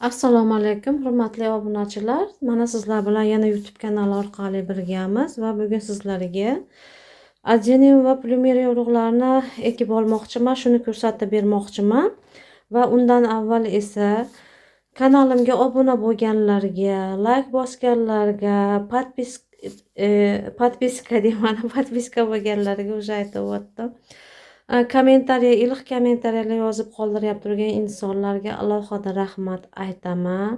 Assalomu alaykum, hurmatli obunachilar. Mana sizlar bilan yana YouTube kanali orqali birgamiz va bugun sizlarga adenium va plumeriya urug'larini ekib olmoqchiman, shuni ko'rsatib bermoqchiman. Va undan avval esa kanalimga obuna bo'lganlarga, like bosganlarga, podpiska deyman, podpiska bo'lganlarga уже aytib o'tdim. Kommentariya, iliq kommentariyalar yozib qoldiryapti turgan insonlarga alohida rahmat aytaman.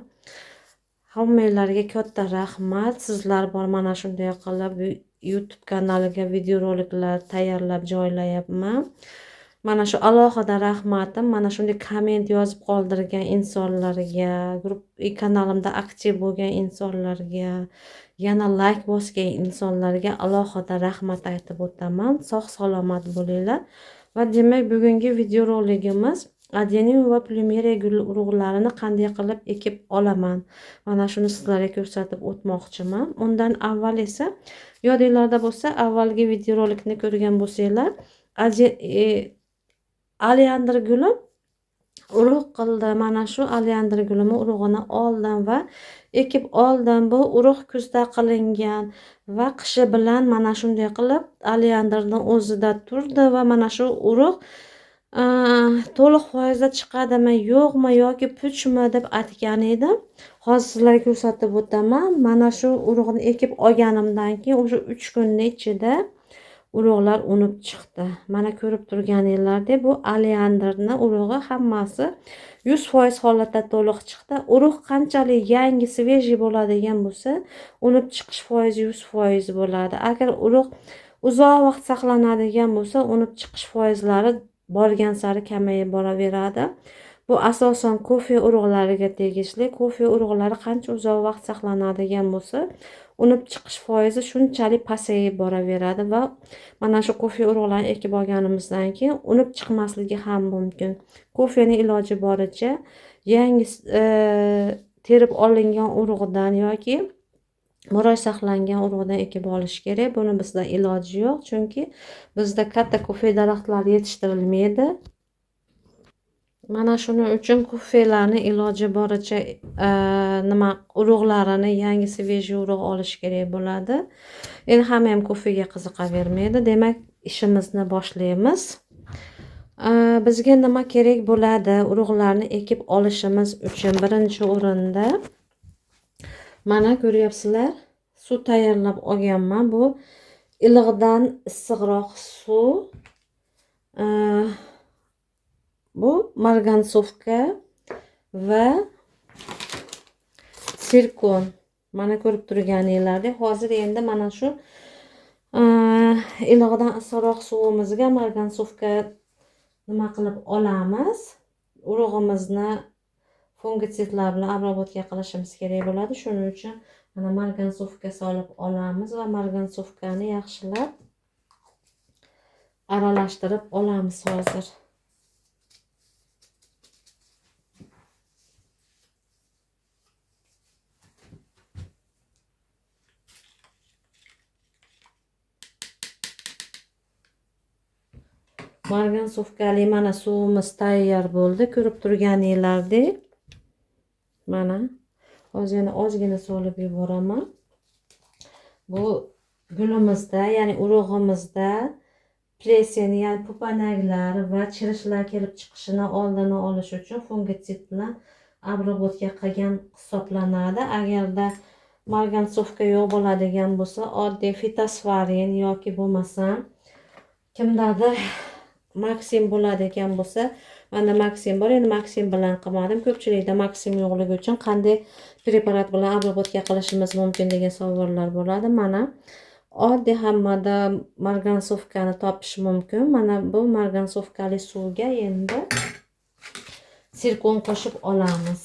Hammanglarga katta rahmat. Sizlar bor mana shunday qilib YouTube kanaliga videoroliklar tayyorlab joylayapman. Mana shu alohida rahmatim mana shunday komment yozib qoldirgan insonlarga, kanalimda aktiv bo'lgan insonlarga, yana like bosgan insonlarga alohida rahmat aytib o'taman. Sog' salomat bo'linglar. Va demak, bugungi videoroligimiz adenium va plumeriya gul urug'larini qanday qilib ekib olaman. Mana shuni sizlarga ko'rsatib o'tmoqchiman. Undan avval esa yodinglarda bo'lsa, avvalgi videorolikni ko'rgan bo'lsanglar, oleandr guli urug' qildi. Mana shu oleandr gulini urug'ini oldim va ekib oldim. Bu urug' kuzda qilingan va qishi bilan mana shunday qilib oleandrning o'zida turdi va mana shu urug' to'liq foizda chiqadimi, yo'qmi yoki puchmi deb aytgan edim. Hozir sizlarga ko'rsatib o'taman. Mana shu urug'ni ekib olganimdan keyin o'sha 3 kunning ichida urug'lar unib chiqdi. Mana ko'rib turganinglardek bu oleandrni urug'i hammasi 100% holatda to'liq chiqdi. Urug' qanchalik yangi, svejiy bo'ladigan bo'lsa, unib chiqish foizi 100% bo'ladi. Agar urug' uzoq vaqt saqlanadigan bo'lsa, unib chiqish foizlari borgan sari kamayib boraveradi. Bu asosan kofe urug'lariga tegishli. Kofe urug'lari qancha uzoq vaqt saqlanadigan bo'lsa, unib chiqish foizi shunchalik pasayib boraveradi va mana shu kofe urug'larini ekib olganimizdan keyin unib chiqmasligi ham mumkin. Kofeni iloji boricha yangi terib olingan urug'dan yoki bir oy saqlangan urug'dan ekib olish kerak. Buni bizda iloji yo'q, chunki bizda katta kofe daraxtlari yetishtirilmaydi. Mana shuning uchun kofelarni iloji boricha nima urug'larini yangi svejiy urug' olish kerak bo'ladi. Endi hamma ham kofega qiziqavermaydi. Demak, ishimizni boshlaymiz. Bizga nima kerak bo'ladi urug'larni ekib olishimiz uchun? Birinchi o'rinda mana ko'ryapsizlar, suv tayyorlab olganman. Bu iliqdan issiqroq suv. Bu margansovka va sirkon. Mana ko'rib turganinglardek, hozir endi mana shu iliqdan issiqroq suvimizga margansovka nima qilib olamiz. Urug'imizni fungitsidlar bilan обработка qilishimiz kerak bo'ladi. Shuning uchun mana margansovka solib olamiz va margansovkani yaxshilab aralashtirib olamiz hozir. Margansovkali mana suvimiz tayyor bo'ldi. Ko'rib turganinglardek. Mana hozir yana ozgina solib yuboraman. Bu gulimizda, ya'ni urug'imizda plesen, ya'ni pupanaklar va chirishlar kelib chiqishini oldini olish uchun fungitsid bilan обработка qilgan hisoblanadi. Agarda margansovka yo'q bo'ladigan bo'lsa, oddiy fitosfarin yoki bo'lmasam kimdadir Maksim bo'ladigan bo'lsa, mana Maksim bor, endi Maksim bilan qilmadim. Ko'pchilikda Maksim yo'qligi uchun qanday preparat bilan обработка qilishimiz mumkin degan savollar bo'ladi. Mana oddiy hammada margansovkani topish mumkin. Mana bu margansovkali suvga endi sirkon qo'shib olamiz.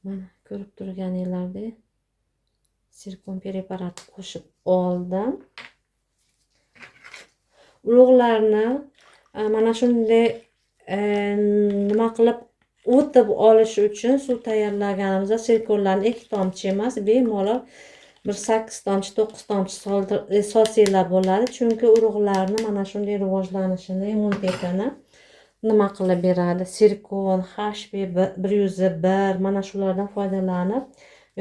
Mana ko'rib turganinglardek sirkon preparati qo'shib oldim. Urug'larni mana shunday nima qilib o'tib olish uchun suv tayyorlaganimizda sirkonlarni 2 tomchi emas, bemalol Bir 8 tomchi, 9 tomchi solsanglar bo'ladi. Chunki urug'larni mana shunday rivojlanishini, immunitetini nima qilib beradi? Sirkon, HB 101 mana shulardan foydalanib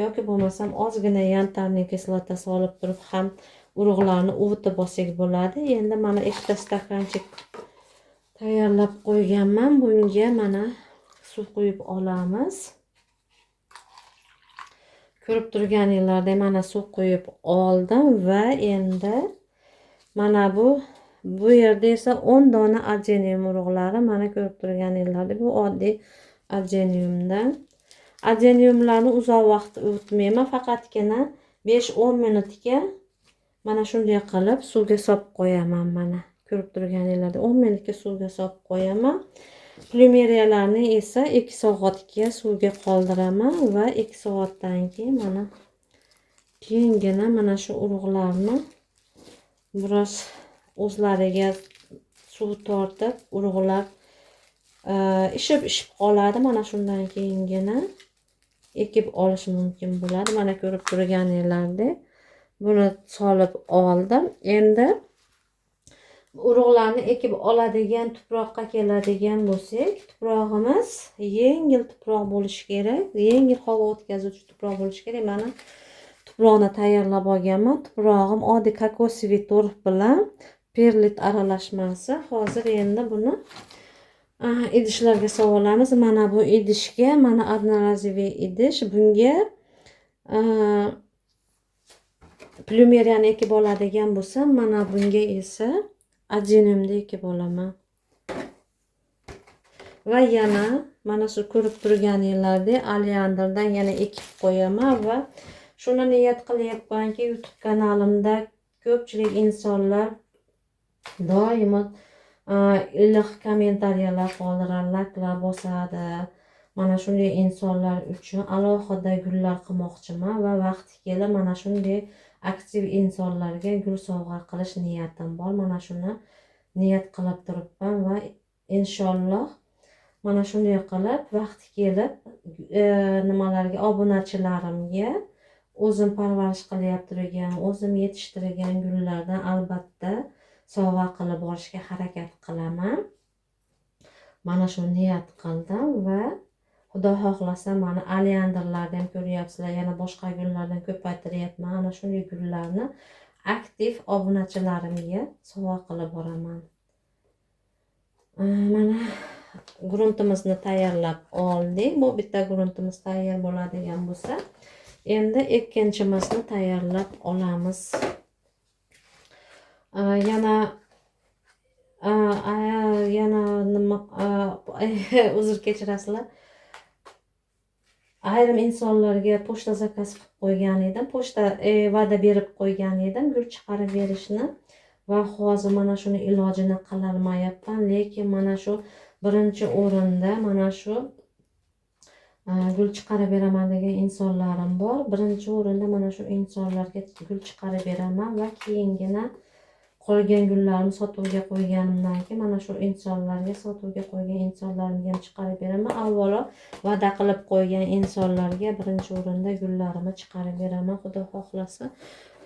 yoki bo'lmasam ozgina yantarning kislotasi olib turib ham urug'larni uvitib olsak bo'ladi. Endi mana ikkita stakanchik tayyorlab qo'yganman. Bunga mana suv quyib olamiz. Ko'rib turganinglardek mana suv quyib oldim va endi mana bu yerda esa 10 dona adenium urug'lari mana ko'rib turganinglardek bu oddiy adeniumdan. Adeniumlarni uzoq vaqt uvitmayman, faqatgina 5-10 minutga mana shunday qilib suvga solib qo'yaman. Mana ko'rib turganinglardek 10 minutga suvga solib qo'yaman. Plumeriyalarni esa 2 soatga suvga qoldiraman va 2 soatdan keyin mana keyingina mana shu urug'larni biroz o'zlariga suv tortib urug'lar ishib qoladi. Mana shundan keyingina ekib olish mumkin bo'ladi. Mana ko'rib turganinglardek buni solib oldim. Endi urug'larni ekib oladigan tuproqqa keladigan bo'lsak, tuprog'imiz yengil tuproq bo'lishi kerak, yengil havo o'tkazuvchi tuproq bo'lishi kerak. Mana tuproqni tayyorlab olganman. Tuprog'im oddiy kokosовый torf bilan perlit aralashmasi. Hozir endi buni idishlarga solib olamiz. Mana bu idishga, mana одноразовый idish, bunga plumeriyani ekib oladigan bo'lsam, mana bunga esa adeniumni ekib olaman. Va yana mana shu ko'rib turganinglardek oleandrdan yana ekib qo'yaman va shuni niyat qilyapmanki, YouTube kanalimda ko'pchilik insonlar doimo iliq kommentariyalar qoldiradi, layklar bosadi. Mana shunday insonlar uchun alohida gullar qilmoqchiman va vaqti kelib mana shunday aktiv insonlarga gul sovg'a qilish niyatim bor. Mana shuni niyat qilib turibman va inshaalloh mana shunday qilib vaqti kelib nimalarga, obunachilarimga o'zim parvarish qilyap turgan, o'zim yetishtirgan gullardan albatta sovg'a qilib borishga harakat qilaman. Mana shu niyat qildim va Xudo xohlasa mana oleandrlarni ham ko'ryapsizlar, yana boshqa gullardan ko'paytiryapman. Ana shunday gullarni aktiv obunachilarimga sovg'a qilib boraman. Mana gruntimizni tayyorlab oldik. Bu bitta gruntimiz tayyor bo'ladigan bo'lsa, endi ikkinchimizni tayyorlab olamiz. Yana yana nima, uzr, kechirasizlar. Ayrim insonlarga pochta zakaz qilib qo'ygan edim. Pochta va'da berib qo'ygan edim gul chiqarib berishni va hozir mana shuni ilojini qilolmayapman. Lekin mana shu birinchi o'rinda mana shu gul chiqarib beraman degan insonlarim bor. Birinchi o'rinda mana shu insonlarga gul chiqarib beraman va keyingina qolgan gullarni sotuvga qo'yganimdan keyin mana shu insonlarga, sotuvga qo'ygan insonlarimga ham chiqarib beraman. Avvalo va'da qilib qo'ygan insonlarga birinchi o'rinda gullarimni chiqarib beraman, Xudo xohlasa.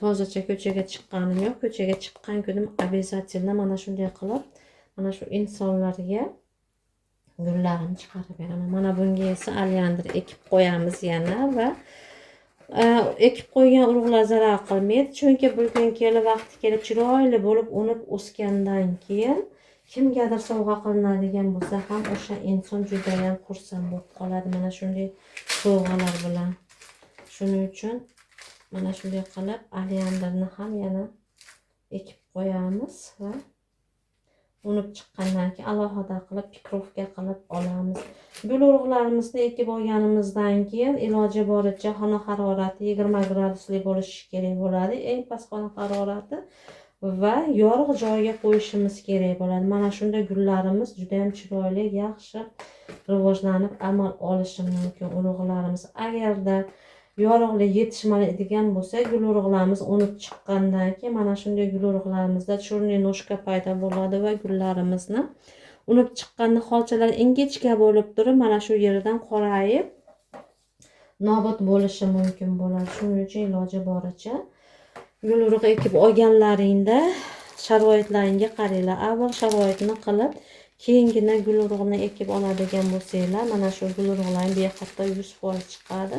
Hozircha ko'chaga chiqqanim yo'q. Ko'chaga chiqqan kunim обязательно mana shunday qilib mana shu insonlarga gullarimni chiqarib beraman. Mana bunga esa oleandr ekib qo'yamiz yana va ekib qo'ygan urug'lar zarar qilmaydi, chunki bir kun kelib, vaqti kelib chiroyli bo'lib unib o'sgandan keyin kimgadir sovg'a qilinadigan bo'lsa ham o'sha inson judayam xursand bo'lib qoladi mana shunday sovg'alar bilan. Shuning uchun mana shunday qilib oleandrni ham yana ekib qo'yamiz va unib chiqqandan keyin alohida qilib пикировка qilib olamiz. Gul urug'larimizni ekib olganimizdan keyin iloji boricha xona harorati 20 gradusli bo'lishi kerak bo'ladi. Eng past xona harorati va yorug' joyga qo'yishimiz kerak bo'ladi. Mana shunda gullarimiz juda ham chiroyli, yaxshi rivojlanib amal olishi mumkin urug'larimiz. Agarda yorug'lik yetishmaydigan bo'lsa, gul urug'larimiz unib chiqqandan keyin mana shunday gul urug'larimizda черный ножка paydo bo'ladi va gullarimizni unib chiqqan niholchalar ingichka bo'lib turib, mana shu yeridan qorayib nobud bo'lishi mumkin bo'ladi. Shuning uchun iloji boricha gul urug'i ekib olganlaringda sharoitlaringga qaranglar. Avval sharoitni qilib, keyingina gul urug'ini ekib oladigan bo'lsanglar, mana shu gul urug'laring bexato 100% chiqadi.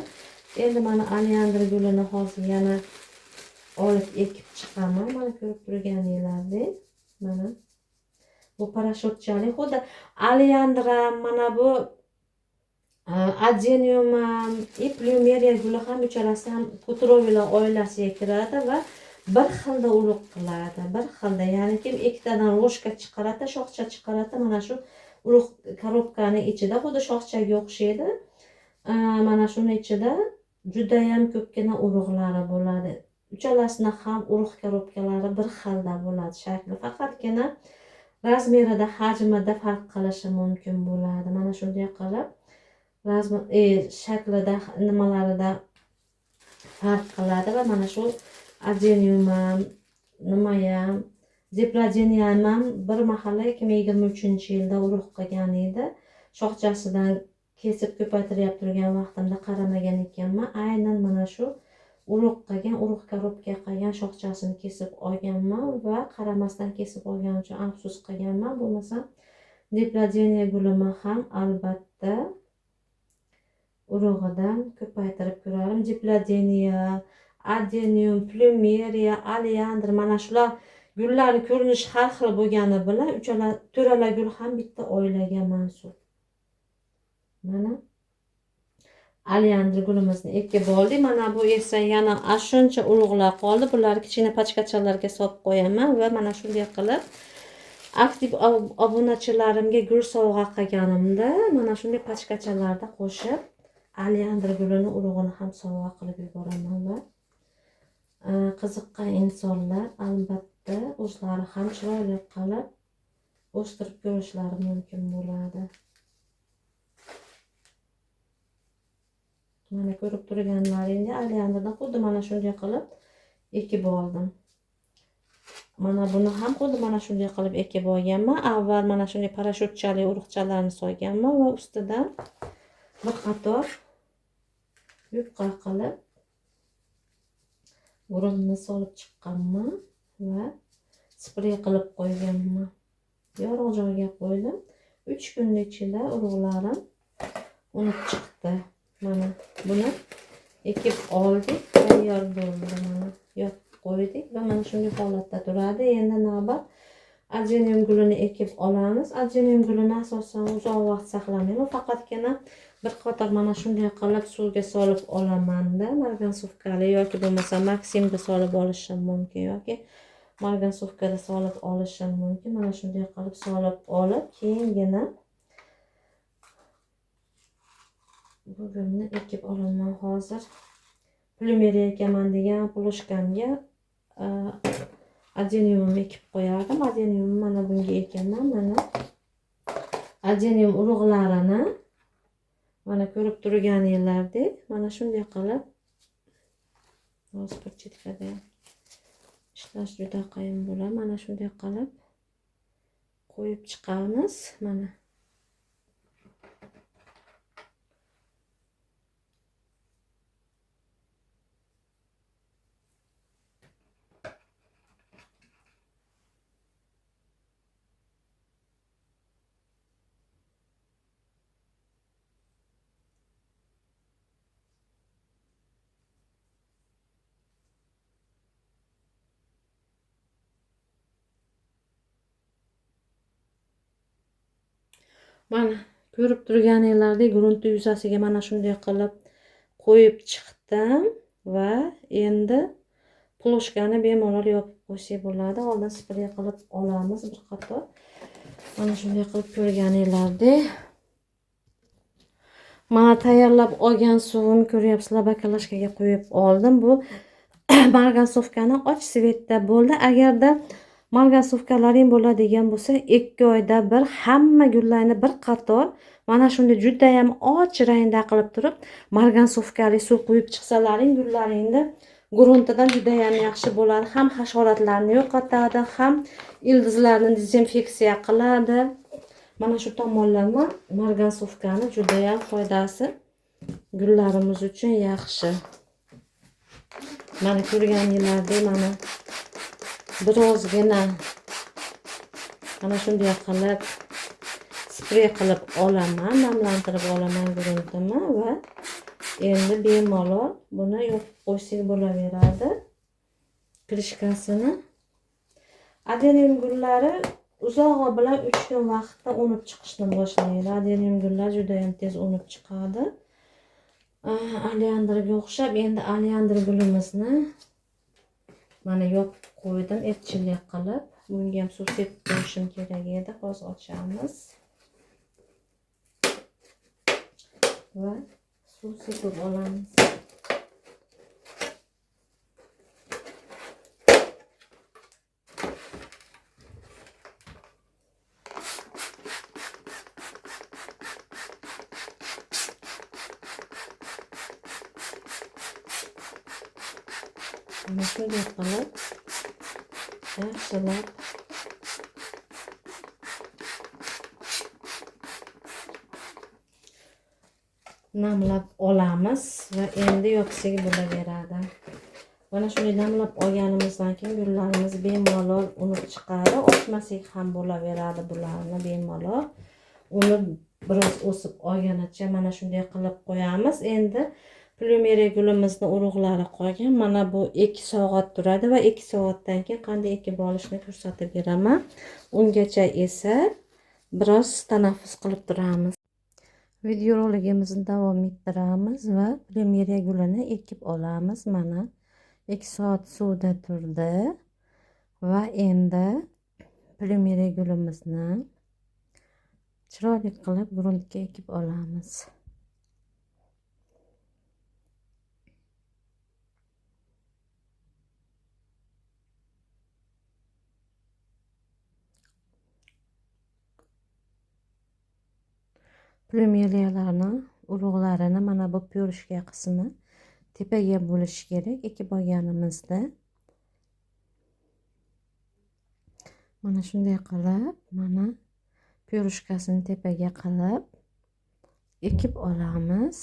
Endi mana oleandr gulini hozir yana olib ekib chiqaman. Mana ko'rib turganinglardek, mana bu parashyutchalik xuddi oleandr ham, mana bu adenium ham, plumeriya guli ham uchalasi ham kutrovilar oilasiga kiradi va bir xilda urug' qiladi, bir xilda, ya'ni kim ikkitadan roshka chiqaradi, shoxcha chiqaradi, mana shu urug' korobkani ichida xuddi shoxchaga o'xshaydi. Mana shuni ichida juda ham ko'pgina urug'lari bo'ladi. Uchalasini ham urug' korobkalari bir xilda bo'ladi shakli, faqatgina razmerida, hajmida farq qilishi mumkin bo'ladi. Mana shunday qilib shaklida, nimalarida farq qiladi va mana shu adenium ham, nima ham, dipladenium ham bir mahalla 2023-yilda urug' qilgan edi. Shoxchasidan kesib ko'paytiryapti turgan vaqtimda qaramagan ekanman. Aynan mana shu urug' qilgan, urug' korobka qilgan shoxchasini kesib olganman va qaramasdan kesib olganim uchun afsus qilganman. Bo'lmasa dipladeniya gulini ham albatta urug'idan ko'paytirib ko'rarim. Dipladeniya, adenium, plumeriya, oleandr, mana shular gullarning ko'rinishi har xil bo'lgani bilan uchala to'rala gul ham bitta oilaga mansub. Mana oleandr gulimizni ekib oldik. Mana bu esa yana shuncha urug'lar qoldi. Bularni kichkina pachkachalarga solib qo'yaman va mana shunday qilib aktiv obunachilarimga gul sovg'a qilganimda mana shunday pachkachalarda qo'shib oleandr gulini urug'ini ham sovg'a qilib yuboraman va qiziqqan insonlar albatta o'zlari ham chiroyli qilib o'stirib ko'rishlari mumkin bo'ladi. Mana ko'rib turganlaringda oleandrni xuddi mana shunday qilib ekib oldim. Mana buni ham xuddi mana shunday qilib ekib olganman. Avval mana shunday parashyutchali urug'chalarni solganman va ustidan bir qator yupqa qilib gruntni solib chiqqanman va sprey qilib qo'yganman. Yorug' joyga qo'ydim. 3 kun ichida urug'larim unib chiqdi. Mana buni ekib oldik, tayyor bo'ldi. Mana yopib qo'ydik va mana shunday holatda turadi. Endi navbat adenium gulini ekib olamiz. Adenium gulini asosan uzoq vaqt saqlamayman, faqatgina bir qator mana shunday qilib suvga solib olamanda, margansovkali yoki bo'lmasa Maksimda solib olishim mumkin yoki margansovkada solib olishim mumkin. Mana shunday qilib solib olib, keyingina bu gulni ekib olaman. Hozir plumeriya ekaman degan ploshkamga adeniumni ekib qo'yardim. Adeniumni mana bunga ekaman. Mana adenium urug'larini mana ko'rib turganinglardek mana shunday qilib hozir bir chetkada ishlash juda qiyin bo'ladi. Mana shunday qilib qo'yib chiqamiz. Mana mana ko'rib turganinglardek gruntni yuzasiga mana shunday qilib qo'yib chiqdim va endi ploshkani bemalol yopib qo'ysak bo'ladi. Oldin sprey qilib olamiz bir qator. Mana shunday qilib ko'rganinglardek mana tayyorlab olgan suvimni ko'ryapsizlar, bakalashkaga qo'yib oldim. Bu margansovkani och svetda bo'ldi. Agarda margansovkalaring bo'ladigan bo'lsa, 2 oyda bir hamma gullarni bir qator mana shunday juda ham och rangda qilib turib margansovkali suv quyib chiqsalaring gullaringni gruntidan juda ham yaxshi bo'ladi. Ham hasharotlarni yo'qotadi, ham ildizlarni dezinfeksiya qiladi. Mana shu tomonlama margansovkani juda ham foydasi Gullarimiz uchun yaxshi. Mana ko'rganinglardek mana birozgina mana shunday qilib sprey qilib olaman, namlantirib olaman gruntini va endi bemalol buni yopib qo'ysak bo'laveradi krishkasini. Adenium gullari uzog'i bilan 3 kun vaqtda unib chiqishni boshlaydi. Adenium gullar juda ham tez unib chiqadi. Oleanderga o'xshab endi oleander gulimizni mana yopib qo'ydim epchillik qilib. Bunga ham suv sepib qo'yishim kerak edi. Hozir ochamiz va suv sepib olamiz. Mana shunday qilib yaxshilab namlab olamiz va endi yopsak bo'laveradi. Mana shunday namlab olganimizdan keyin gullarimiz bemalol unib chiqadi. Ochmasak ham bo'laveradi bularni bemalol. Uni biroz o'sib olganicha mana shunday qilib qo'yamiz. Endi plumeriya gulimizni urug'lari qolgan. Mana bu 2 soat turadi va 2 soatdan keyin qanday ekib olishni ko'rsatib beraman. Ungacha esa biroz tanaffus qilib turamiz. Videoroligimizni davom ettiramiz va plumeriya gulini ekib olamiz. Mana 2 soat suvda turdi va endi plumeriya gulimizni chiroyli qilib gruntga ekib olamiz. Plumeriyalarni urug'larini mana bu pyorishka qismi tepaga bo'lishi kerak. Ekib olganimizda mana shunday qilib mana pyorishkasini tepaga qilib ekib olamiz.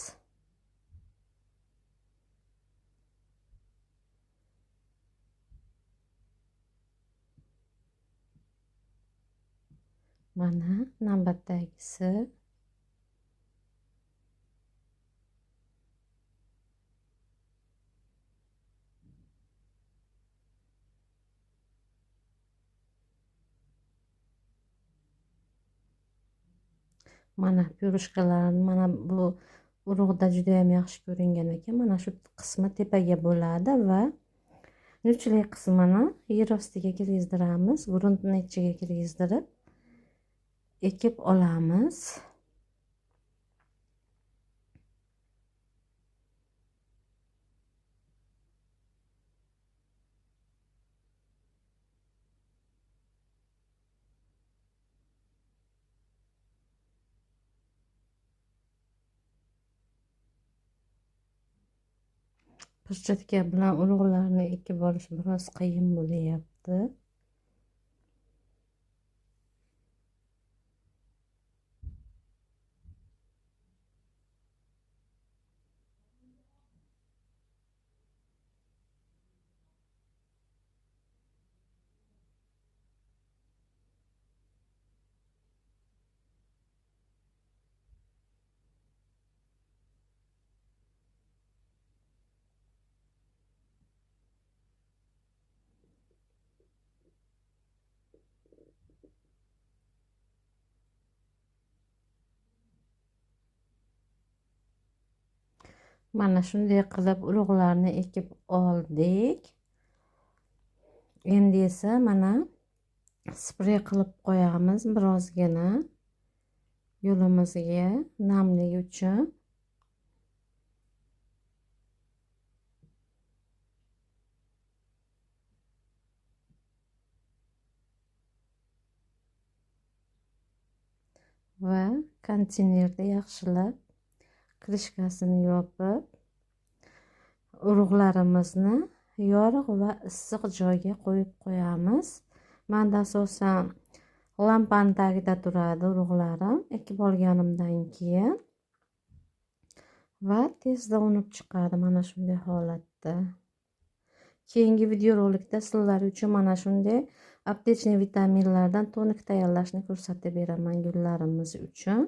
Mana navbatdagisi. Mana pyorishkalarni mana bu urug'da juda ham yaxshi ko'ringan ekan. Mana shu qismi tepaga bo'ladi va nuchli qismini yer ostiga kirgizdiramiz. Gruntni ichiga kirgizdirib ekib olamiz. Perchatka bilan urug'larni ekib olish biroz qiyin bo'lyapti. Mana shunday qilib urug'larni ekib oldik. Endi esa mana sprey qilib qo'yamiz birozgina yo'limizga namlik uchun. Va konteynerda yaxshilab krishkasini yopib urug'larimizni yorug' va issiq joyga qo'yib qo'yamiz. Menda asosan lampani tagida turadi urug'larim. Ekib olganimdan keyin Va tezda unib chiqadi mana shunday holatda. Keyingi videorolikda sizlar uchun mana shunday аптечный vitaminlardan tonik tayyorlashni ko'rsatib beraman gullarimiz uchun.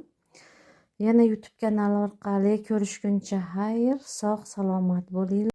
Yana YouTube kanali orqali ko'rishguncha xayr, sog' salomat bo'linglar.